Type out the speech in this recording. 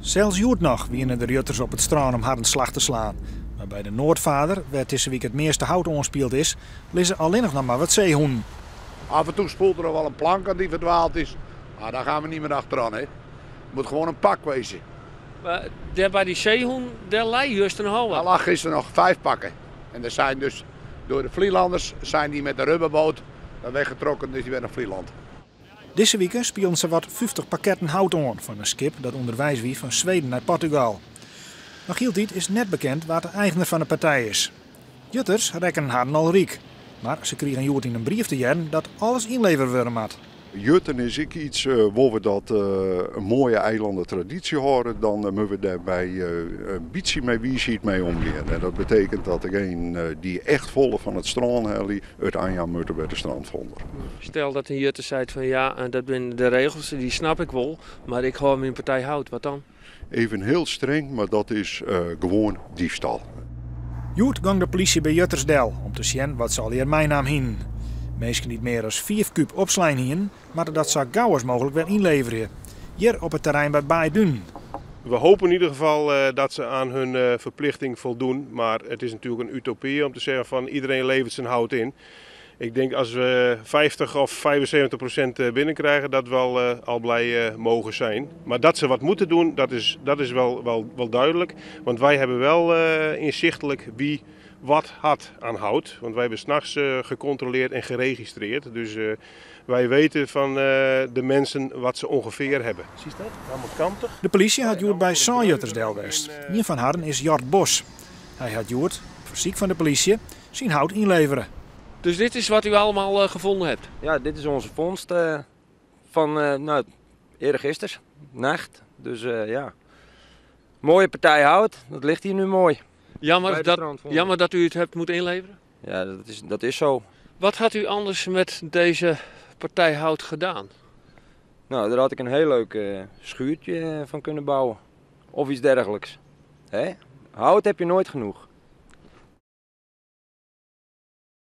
Sels hjoed noch wiene der jutters op it strân om harren slach te slaan. Mar by de Noordvaarder, wêr't dizze wike it measte hout oanspield is, lizze allinnich noch mar wat seehûnen. Af en toe spoelt er nog wel een plank aan die verdwaald is. Maar daar gaan we niet meer achteraan. Hè. Het moet gewoon een pak wezen. Maar dêr by dy seehûn, dêr lei juster noch Daar wat. lag gisteren nog vijf pakken. En er zijn dus door de Vlielanders zijn die met de rubberboot daar weggetrokken. Dus die werden naar Vlieland. Dizze wike spielen sawat 50 pakketten hout oan fan in skip dat ûnderweis wie fan Sweden nei Portugal. Noch hieltyd is net bekend wa't de eigner fan de partij is. Jutters rekkenen harren al ryk, mar se krigen hjoed yn in brief te hearren dat alles ynlevere wurde moat. Jutten is ek iets, wolle we dat in moaie eilander tradysje hâlde, dan moatte we dêrby in bytsje mei wiisheid mei omgean. En dat betekent dat degenen dy't echt folle fan it strân helje, it oanjaan moatte by de strandvonder. Stel dat in jutter seit fan ja, dat binne de regels, dy snap ik wol, mar ik hâld myn partij hout, wat dan? Even hiel streng, mar dat is gewoan diefstal. Hjoed gong de polysje by jutters del om te sjen wat se allegear meinaam hienen. Minsken dy't mear as 5 kúb opslein hienen, moatte dat sa gau as mooglik wer ynleverje. Hjir op it terrein by Baaidunen. We hopen in ieder geval dat ze aan hun verplichting voldoen. Maar het is natuurlijk een utopie om te zeggen van iedereen levert zijn hout in. Ik denk als we 50 of 75% binnenkrijgen dat we al blij mogen zijn. Maar dat ze wat moeten doen, dat is wel duidelijk. Want wij hebben wel inzichtelijk wie wat had aan hout. Want wij hebben 's nachts gecontroleerd en geregistreerd. Dus wij weten van de mensen wat ze ongeveer hebben. Zie je dat? Allemaal kantig. De politie hat hjoed by sân jutters del west. Ien fan harren is Jort Bos. Hy hat hjoed, op fersyk fan de polysje, syn hout ynlevere. Dus dit is wat u allemaal gevonden hebt? Ja, dit is onze vondst van eergisteren, nacht. Dus ja, mooie partij hout, dat ligt hier nu mooi. Jammer Bij de strandvonder. dat u het hebt moeten inleveren? Ja, dat is zo. Wat had u anders met deze partij hout gedaan? Daar had ik een heel leuk schuurtje van kunnen bouwen. Of iets dergelijks. Hè? Hout heb je nooit genoeg.